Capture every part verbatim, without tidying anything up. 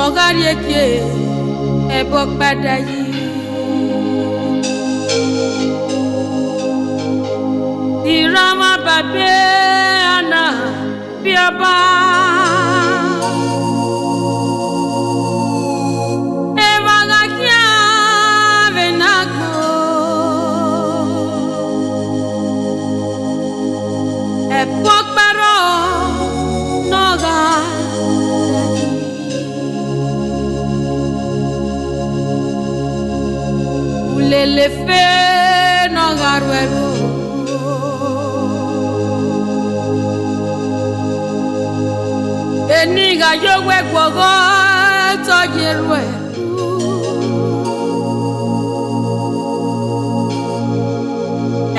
Ọ gha rrie gie ẹbọ kpada yi. Iran mwa babe ana biọba. Emwa gha khian vbe ne agbọn. Ẹbọ kpẹrọ ne ọ gha. Ulele fe ne ọ gha ru ẹvbo. Eni gha ye owẹ guọghọ, te ọ ye ruẹ.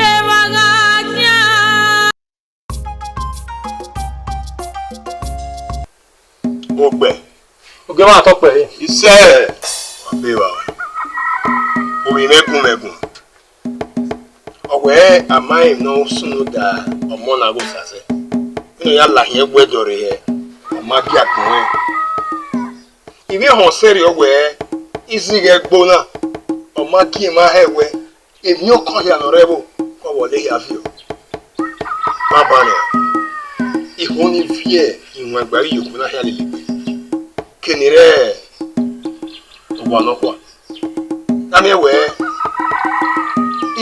Emwa gha khian. Ogbẹ. Ogie mwa tọ kpẹre. Isẹ, wa be evba. Ovbi mwẹ gun mwẹ gun. Ọ wẹ a ma rẹn ne ọ sunu da ọmọ na ghe Osasẹ. Vbene ọ ya la hin ẹguẹdẹ ọre hẹ, ọ ma gie agbọn rẹn. Ivbi ehọ sẹrriọ wẹ izighi ẹgbo na, ọ ma gie emwa hẹ wẹ, emwiokọ hia ne ọ rre ẹvbo, ọ vbe ọle hia viọ. Banbanna, iho ni viẹ iruẹn gba iyokhu na hia lele egbe, ke ne rẹ owa nọkhua. Na miẹn wẹ,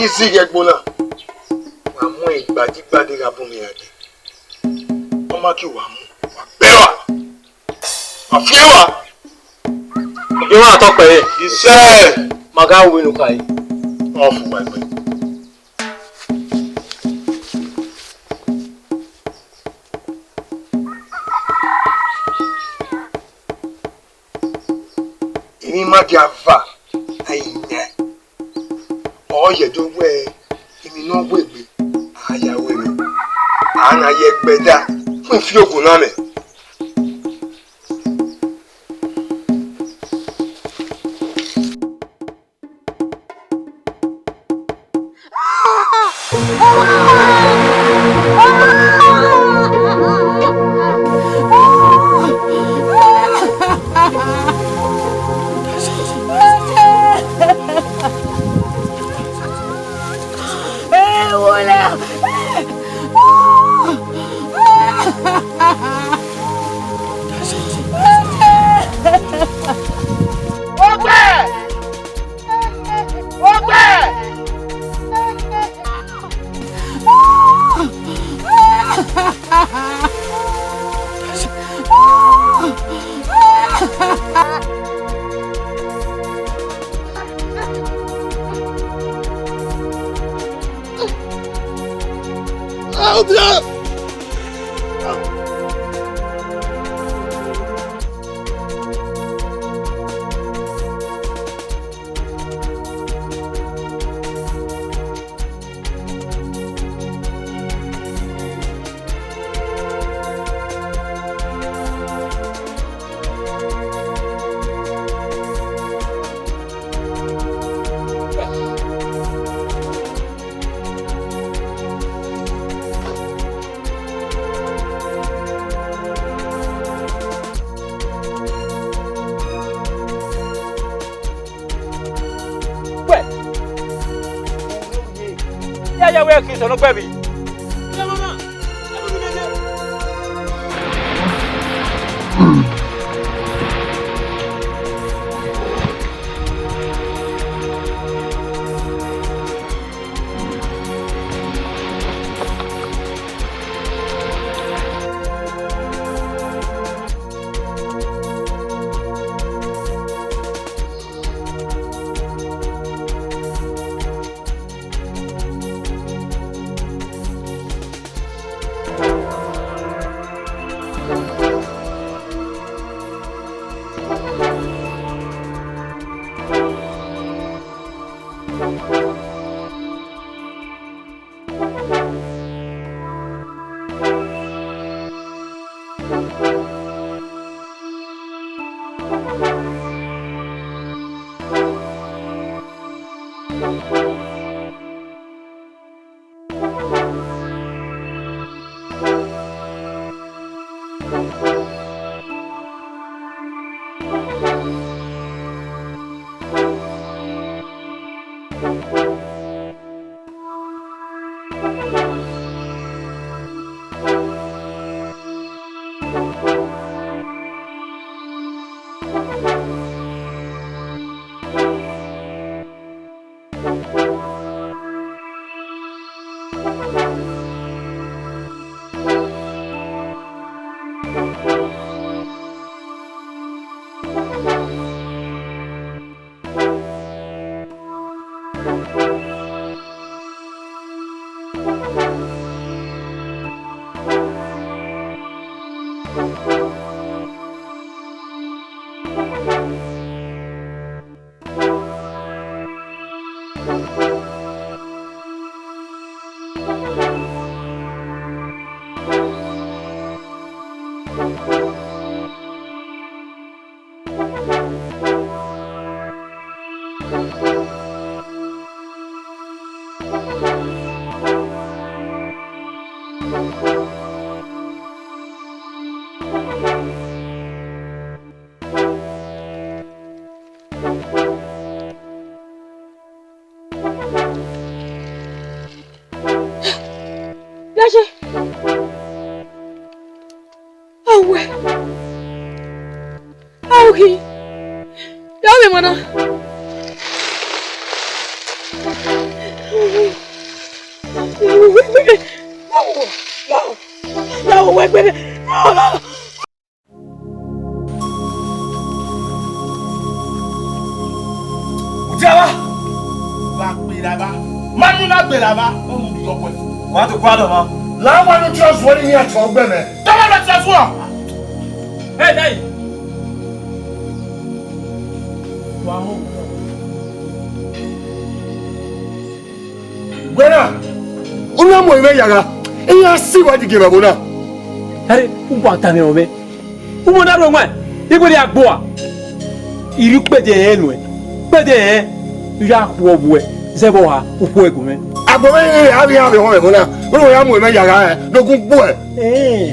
izighi ẹgbo na, wa mu ẹn gbadigbadi gha bun mẹ ra dee. Ọ ma gie uwa mu, wa gbe ẹre. Afiẹnwa. Ogie mwa tọ kpẹre. Isẹ. Ma gha ru vbene u khare. Ọ fu uwa egbe. Emwi ma dia va, a i yan. Ọ ye do wẹ, emwi ne ọ wegbe, a ya ru emwi. A na ye ẹgbẹda, khuẹn fi ogun na mẹ. Ọgbẹn! Ọgbẹn! Wẹ, ya ya wẹ Kristo ne ọ gbẹe vbe. Lẹsẹ. Awẹ. Awẹ. Ya vbe mọ na. La, la, la, la, la, la. Udia ba. Wa gbe la ba. Ma nu na gbe la ba. Ọ mu bi ọkọ ẹfu. Wa to kua dọ ma. La wa nu trust wọ ni a tọ gbẹ mẹ. Tọmọ na trust wọ. Hey, hey. Wa mu. Wẹ na, u na mu ẹmwẹ ya gha, iran si wa digi vbe ẹvbo na. Ẹre, u wa tama ẹmwẹ. U mu na rre ọmwa, I wẹ rhie agbo a. I rhie ukpede ẹnrẹn nuẹn, ukpede ẹnrẹn, I ya khuọ vbuẹ, zẹ vbe ọ ha, u khuẹ gu mwẹ. Agbọn mwẹ rre, avbe iran vbe họn vbe ẹvbo na, wẹ ya mu ẹmwẹ ya gha, do gun gbuẹ. Ẹẹn.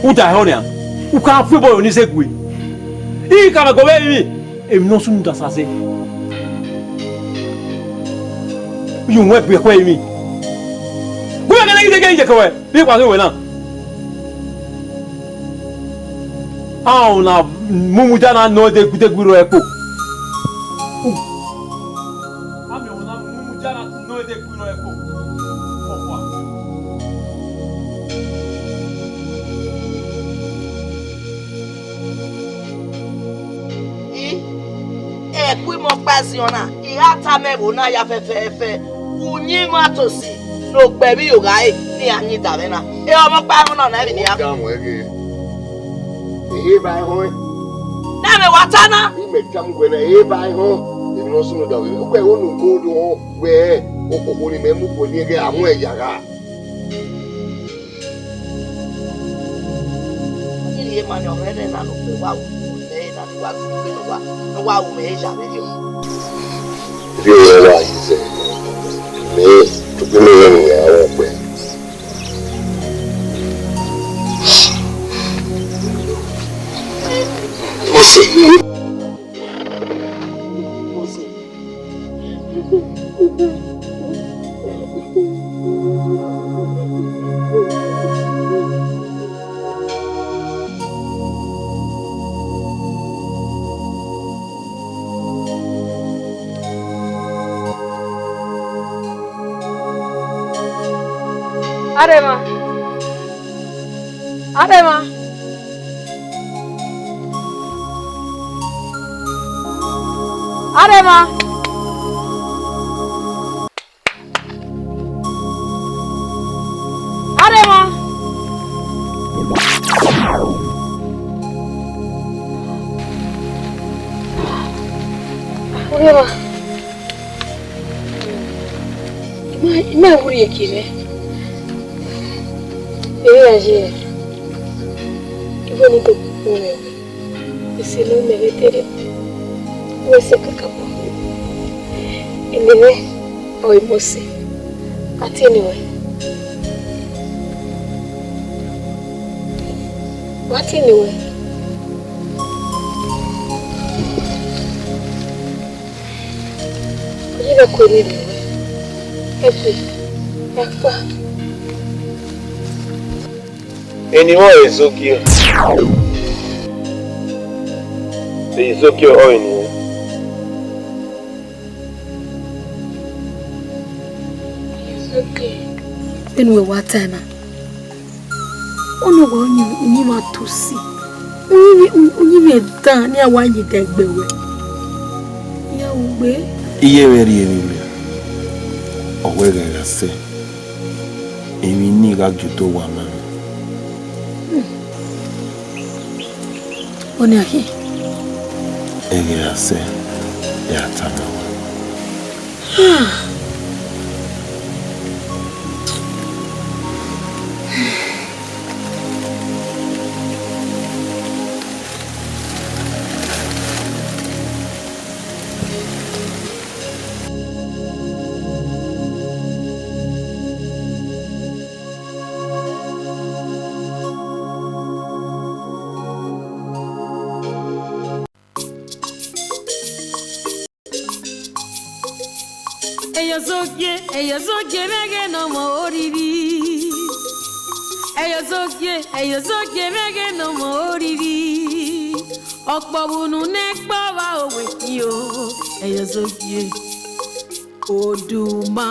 U da họn nian, u ka fu ebọ ye Onizegue. I khama ẹguọmọ ẹrinmwi, emwi ne ọ sunu da sa zẹ. Uyi owẹn gbe ẹkhuẹ emwi. Wẹ gha gẹdẹgẹdẹ ye kẹwẹ, vbe wa ghe wẹ na. A na mumu da na nọ degui degui rọ ẹkpo. A miẹn ọmọ na mumu da na nọ degui rọ ẹkpo. Ọkpa. I, ẹkpo imọkpa ziọn na, I gha tama ẹvbo na ya fẹfẹfẹ, uyinmwẹ Atosi ne ogbẹvbi ye ogha ẹre ne iran yin davẹ na. E ọmọkpa ẹmwẹ na, ọ na emwi ne iran. Ọ da mu ẹghe, ehe ba ẹhọn. Na mẹ wa ta na. Imẹ tama uwẹ na, ehe ba ẹhọn, emwi ne ọ sunu da wẹ, uwẹ ho ne ugodo họn wẹ, okhuo ne imẹ mu uko ni ẹghẹ a mu ẹn ya gha. Ọ ghi rhie ma ne ọ mwẹ ẹnrẹn na ne okpia wa ru ne ẹre na, ne wa ru egbe ne ọ wa, ne ọ wa ru mwẹ ya vberriọ. Vbe ẹ wa ye zẹ? Mẹ, tugbe mẹ rẹn ne a ru ọkpẹ. Mose. Mose. Arẹmwa. Arẹmwa. Arẹmwa. Arẹmwa. Arẹmwa. I ma, I ma wurrie gie mwẹ. Erriọ ye, I wẹ ne I do kpokpo mwẹ. Ese ne u mẹ vbe te rre, wẹ sẹ kakabọ. Ene mwẹ ọre Mose, a tie eni ruẹ. Wa tie eni ruẹ. Ọ ye vbe ku eni rre ruẹ. Ẹfe, ya kpa. Eni ruẹ ọre Ezogie. Ezogie ọre nian. Vbene uwẹ wa tae na, ọnii wa uyinmwẹ, uyinmwẹ Atosi, uyinmwẹ, uyinmwẹ dan ne a wa yin dan gbe wẹ. Iran ru gbe. Iye mwẹ rhie emwi mẹ, ọ wẹ ghẹ gha sẹ, emwi ni gha gie otọ owa ma mwẹ. Ọna khin. Ẹghẹ ra sẹ, ya tama wẹ. Eyozogie, eyozogie, vbe ẹghẹ ne ọ mwẹ oriri. Eyozogie, eyozogie, vbe ẹghẹ ne ọ mwẹ oriri. Ọkpọ vbe unu ne ẹkpọ vba owẹ khin o, eyozogie. Oduma,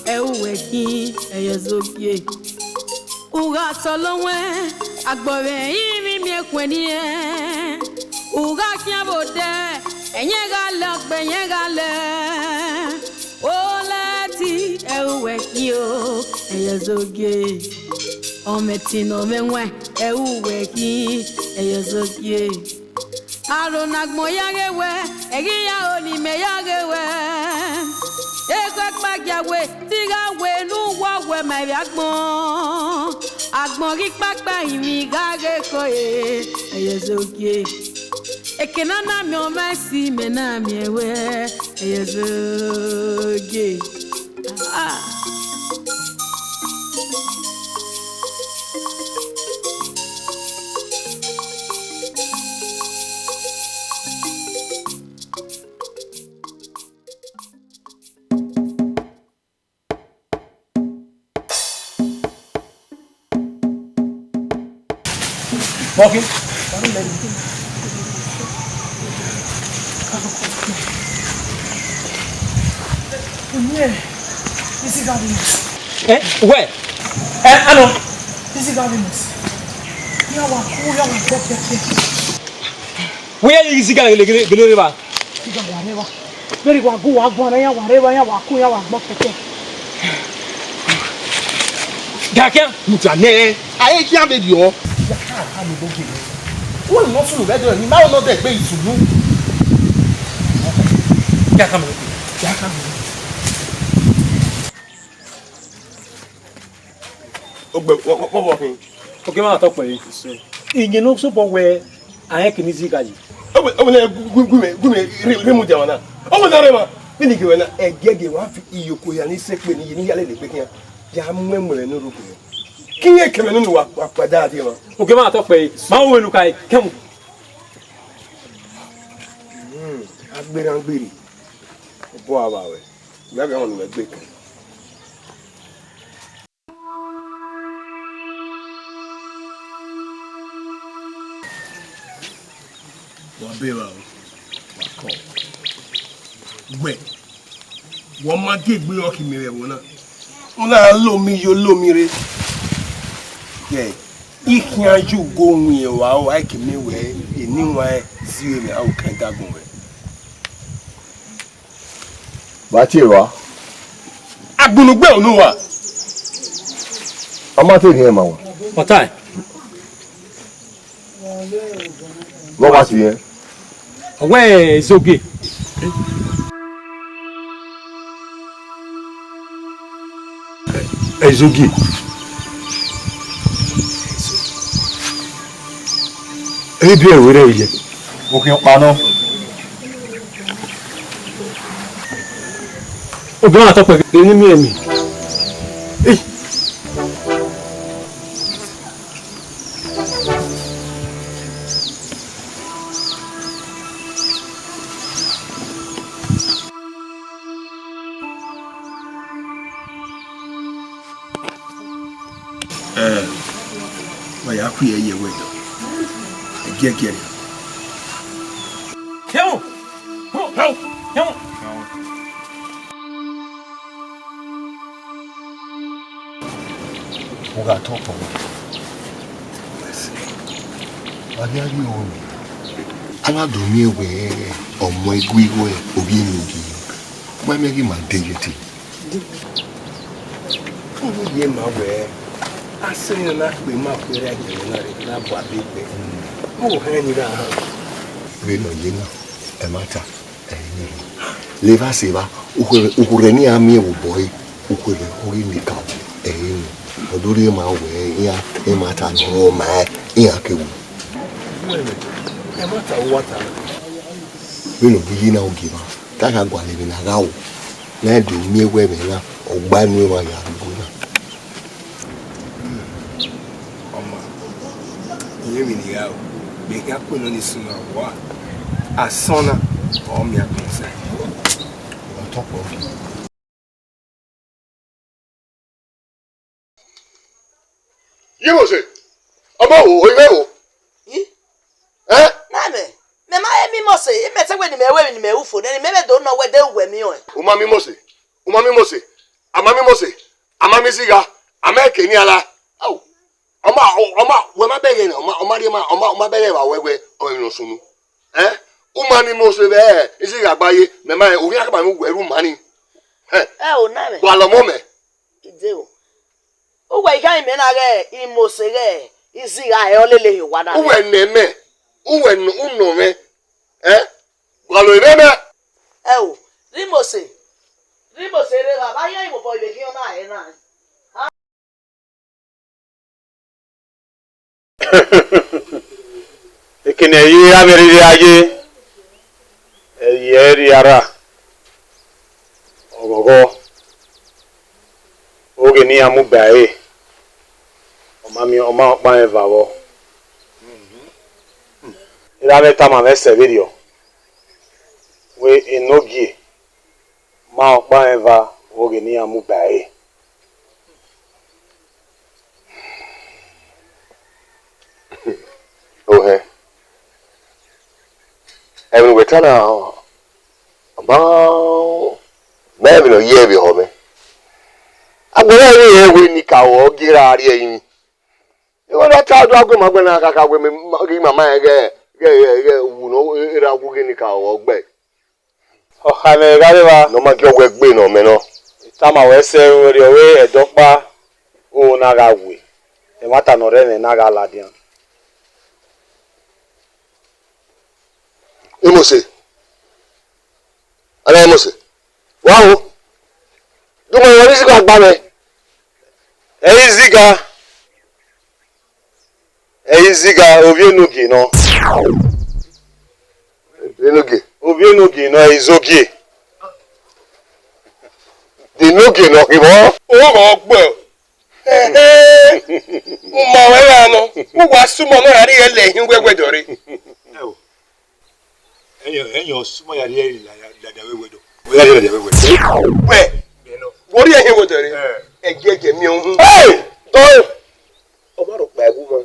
ẹ i ru wẹ khin, eyozogie. U gha tọlọ wẹn, agbọn vbe ẹrinmwi miẹn khuẹnniẹn. U gha khian vbe odẹ, ẹyẹn gha lẹ, ọgbe ẹyẹn gha lẹ. Olẹti, ẹ i ru wẹ khin o, eyozogie. Ọmẹtin ne ọ mwẹ ẹwaẹn, ẹ i ru wẹ khin, eyozogie. Aro ne agbọn ya ghe wẹ, ẹghẹ ya ro ne imẹ ya ghe wẹ. Ekhọe kpagia we, te I gha wẹ ne uwa wẹ ma ivbi agbọn. Agbọn ghi kpakpa, imwi gha ghe ko e, eyozogie. Eke ne a na miẹn ọmwa esi, mẹ na miẹn wẹ, eyozogie. Ah. Walking. Yeah, this is how we must. Eh, where? Eh, ano. This is how we must. Ya wa ku, ya wa gbọ kẹkẹ. Where is the guy? Gele, gele, gele, gele. This is how we must. Vbene wa gu wa guan na, iran wa rre evba, iran wa kun, iran wa gbọn kẹkẹ. Gakian, mudia nẹ, a i khian vberriọ. Ya ka ha ne obo gele. Wẹ ne ọ sunu vbe ẹdẹ ni, ma ọ nọ dẹ gbe isunu. Ya ka mu. Ya ka mu. Ogbe, wọ, wọ, wọ, wọ khin. Oke ma tọ kpẹre. Iyẹn ne ọ sobọ wẹ, a rẹn kene izi gha yi. Ọ wẹ, ọ wẹ na gu, gu, gu mẹ, gu mẹ, rre, rre mudia wa na. Ọ wẹ na rre ma. Vbene I gie wẹ na, ẹgiẹgiẹ wa fi iyoko hia ni sẹ kpe ni ye ni ya lele egbe khian. Ya mu ẹmwẹ ne orogho. Ke irẹn kẹmẹ nunu wa, wa kpada a die ma. Oke ma tọ kpẹre. Ma wẹ ne u ka kẹmu. Hmm, agbera gbiri. Obọ ava wẹ. Wẹ gha wọn ne uwẹ gbe kan. Wa be evba o, wa kọ. Wẹ, wa ma gie egbe ọkhi mẹ vbe ẹvbo na. U na lo mi yo lo mi rre. Yẹ, I khian ye ugo winna evba o, a i ke miẹn wẹ eni wan zighi mwẹ, a ru kan dagbọn mwẹ. Vbe a tie ruẹ? Agbọn ne u gbe unu wa. A ma te rhie ma wa. Ọ tae. Vbe ọ wa tie? Ọ wẹ Ezogie. Ezogie. Ẹ i biẹ ẹre vbe rẹ ye. Okhian ọkpa nọ. Ogie ọmwa tọ kpẹẹ, eni miẹn emwi. Ei. Ẹ, wa ya kue ye ẹdọ. Ẹgiẹgiẹ nia. Kẹmwẹ! Kẹmwẹ! Kẹmwẹ! U gha tọ kpọnmwẹ. Wa ghi a ghi ru mẹ. A na do miẹn wẹẹ ọmọ igue igho ovbi emiovbi, ma miẹn ghi ma de ye te. Uwu ye ma wẹẹ, a sẹ emwi ne ọ na kpe ma khuẹrhẹ agbọn na rre na bu abe gbe. Vbe ohan ni gha han? Vbene ọ ye na, ẹmwata, ẹ i re. Levba sẹ evba, ukhuẹrhẹ, ukhuẹrhẹ ne iran miẹn vbe obọ ẹre, ukhuẹrhẹ ọghe Enikaro, ẹ i re. Ọ do rhie ma wẹẹ iran ẹmwata ne ọ ma iran ke wu. Ẹmwata uwa ta. Vbene ọ ghi ye na ogieva, te a gha gualọ emwi ne a gha ru, ne a do miẹn wẹẹ ẹmwẹ na, ọ gba enu emwa ya rre ugbo na. Ọma, I rẹn emwi ne I ra ru, mẹ khian ku nọ ni sunu awua, asọn na, ọ miẹn agbọn sẹ. Ọ tọ kpọ. Ye Mose, ọmọ wo, oyi vbe wo? I? Ẹ? Na mẹ, mẹ ma he miẹn Mose, imẹ te wẹ ne imẹ ru emwi ne imẹ ru fo nẹ, ne imẹ vbe do nọ wẹ de uwẹ miẹn ọẹn. U ma miẹn Mose, u ma miẹn Mose, a ma miẹn Mose, a ma miẹn Izigha, a ma ke ne a la. Au, ọma, ọma, wẹ ma bẹghe nẹ, ọma, ọma rhie ma, ọma, ọma bẹghe vbe wẹ wẹ, ọ emwi ne ọ sunu. Ẹ? U ma miẹn Mose vbe Izigha gba ye, mẹ ma rẹn, ovbi akaba ne uwẹ ru ma ni. Ẹ? Ẹ o, na mẹ. Gualọ ọmọ mẹ. Ideo. Uwẹ I khama imẹ na ghẹ Mose ghẹ Izigha ẹ ọ lele ehe owa na. Uwẹ nẹ mẹ, uwẹ nọ, u nọ mwẹ, ẹ? Gualọ ẹmwẹ mẹ. Ẹ o, rhie Mose, rhie Mose rre gha, vbe a ya ivbobọ ivbe khian na hẹ na. Ekene ẹre avbe rhirhi a ye, ẹ i re erriọ arra, ọghọghọ, oghe ne iran mu ba ẹre, ọ ma miẹn, ọ ma ọkpa rẹn eva vbọ. Erha mwẹ tama mwẹ sẹ vberriọ, wẹ enogie ma ọkpa rẹn eva vbe oghe ne iran mu ba ẹre. Ohẹn, ẹmwẹ ne uwẹ ta na, ọ ma, mẹ vbe ne ọ ye vbe ehọ mwẹ. Agbọn na rẹn wẹ Enikaro ọ gie ra rrie ẹrinmwi. Igho na ta do agbọn ma gbẹn na kaka wẹ mẹ ghi ma ma rẹn ghẹ, ghẹ, ghẹ, ghẹ uwu ne erha wu ghe Enikaro ọ gbe. Ọ kha mwẹ gha rre evba. Ne ọ ma gie ọwẹ gbe nọ mẹ nọ. I tama ruẹ sẹ, erriọ vbe ẹdẹ ọkpa, o na gha we, ẹmwata ne ọ rre ẹmwẹ na gha ladian. Imose, ana Imose, wa ho, du ma wẹ ne Izigha gba mwẹ. Ẹ i Izigha. Ẹ i Izigha, ovbi enogie nọ. Enogie? Ovbi enogie nọ, ẹ i Izogie. De enogie nọ khin vbọ? Oghọ gbe. Ẹhẹ. U ma wẹ gha nọ, u wa sẹ umọ nọ ya rhie lẹ hin wẹwẹ dọre. Ẹo. Ẹyọ, ẹyọ, suma ya rhie la, la, la, la, wẹ, wẹ, dọ. Wẹ ya rhie la, la, wẹ, wẹ, dọ. Wẹ, wẹ rhie hin wẹ dọre. Ẹ. Ẹgiẹgiẹ miẹn uhun. Hey! Dọe! Ọ ma rhọkpa ẹwu mwa.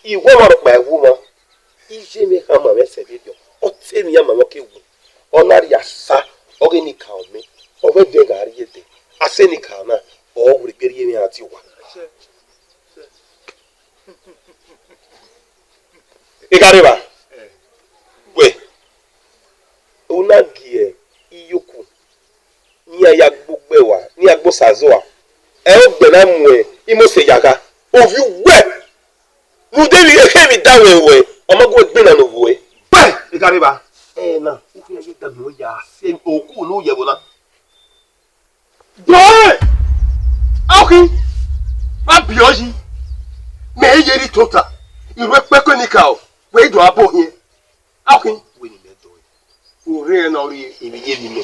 Iwẹ ọ ma rhọkpa ẹwu mwa. Iye mwẹ khama mwẹ sẹ vberriọ. Ọ te emwi ya ma mwẹ ke wu. Ọ na rhie asa, ọ ghe Enikaro mẹ. Ọ vbe dẹ gha rhie dẹ. Asa Enikaro na, ọ wẹ egbe rhie emwi a tie owa. I gha rre evba, wẹ, u na gie iyoku ne iran ya gbe ugbẹn ua, ne iran gbe osa zẹ ua, ẹ i re ugbẹn na mu Imose ya gha. Ovbi uwẹ, rhunmwuda emwi, ekhọe emwi da wẹ ruẹ, ọ ma gu egbe na ne ovbuẹ. Wẹ, I gha rre evba, ẹna, u khian ye dagbe ya sẹ oku ne u ye ẹvbo na. Dọe! Akhin, ma biẹ ọyi, mẹ i ye rhie tota, I ru ẹkpẹkọ Enikaro, wẹ i do a bọ hiẹn. Akhin, wẹ ne imẹ dọe. Orhiọn na ọ rhie emwi ye emwi mẹ.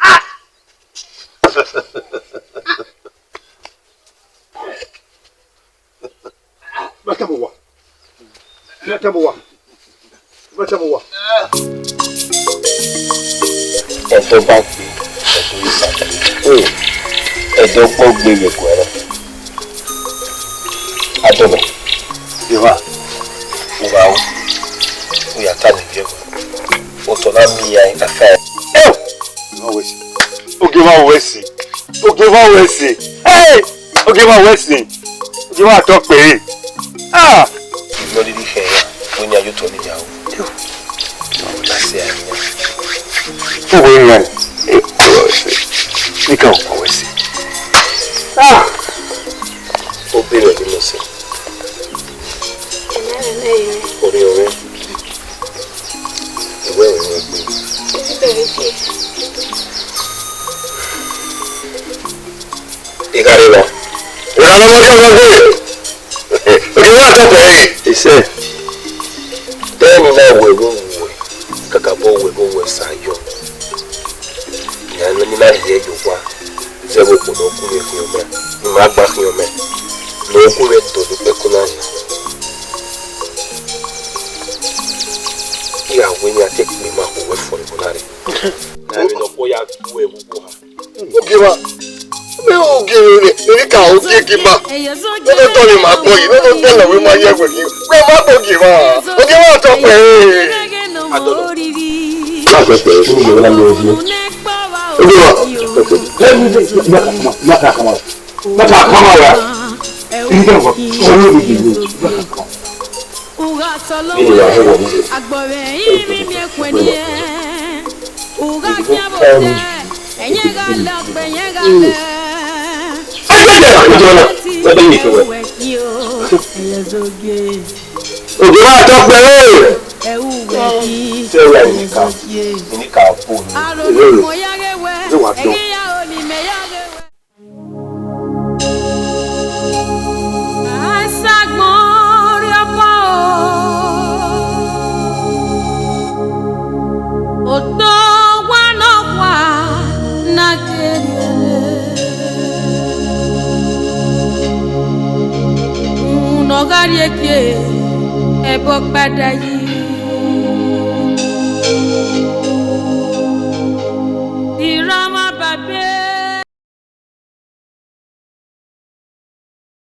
Ah! Vbe a tama uwa? Vbe a tama uwa? Vbe a tama uwa? Ẹdẹ ọba gbe, ẹdẹ ọba gbe, ẹdẹ ọgbọ gbe vbe ẹguẹ rẹ. Adọlọ. Eva. Uwa o. Ya ta ni vbe ẹvbo. Otọ na miẹn iran, I ka fa ẹre. Eo! Ogie mwa wẹ si. Ogie mwa wẹ si. Hey! Ogie mwa wẹ si. Ogie mwa tọ kpẹre. Ah! Ivbi ọdẹdẹ khẹ ya, wẹ ne a ye otọ ni ya o. Eo! Ọmwa wẹ lase a yan. Uwẹ mwẹ. Nika ọmwa wẹ si. Ah! Obọ mwẹ ne mẹ sẹ. Orhiọn mwẹ. Uwẹ mwẹ gbe. I gha rre evba. I gha rre evba, ọmọ gbe. Ogie mwa tọ kpẹre. Isẹ. Te emwi na wẹ vbe owẹ, kakabọ wẹ vbe owẹ sa yọ. Iran ne na rhie ye owa, zẹ vbe okhuo ne ọ gu mwẹ khian mẹ, ne ima gba khian mẹ, ne ọ gu mwẹ do ne ukpẹkun na hin. Iran wẹ ne iran te kpe ma khuo wẹ fo ẹvbo na rre. Na vbe ne ọ khuo ya gu ẹvbo oha. Ogie mwa. Mẹ ogie mwẹ, emwi ka ogie gie ma. Nene ọdọ ni ma gbọ yi, nene ọdọ na wẹ ma ye ẹguẹ khin. Wẹ ma gbọ ogie mwa. Ogie mwa tọ kpẹre. Adọlọ. Ma tọ kpẹre, kí ni ìyẹn wẹ na lọ sí? Ogie mwa. Let me say, ma ka kama, ma ka kama, ma ka kama wa. Iye wa, ọmọ mi gbe, ma ka kama. Ugha sọlọ wẹ, agbọvbe ẹrinmwi miẹn khuẹ niẹn. Ugha khian vbe otọ, ẹyẹn gha lẹ ọkpa, ẹyẹn gha lẹ. Ọjọ́ ìdẹ̀kùn ìjọ náà, wọ́n bẹ yìí fún wẹ. Òjò máa tọ́ pẹ̀lú. Ẹ̀wù wẹ̀ kí. Ṣé wà ní ká? Ní ká bò ní. Àròlé mọ̀ yá gé wẹ̀, ẹ̀gí yá òní mẹ̀ yá gé wẹ̀. Asagbọn rhie ọkọ o, otọ wa nọkhua na kere ẹre. Unu ne ọ gha rrie gie ẹbọ gbada yi.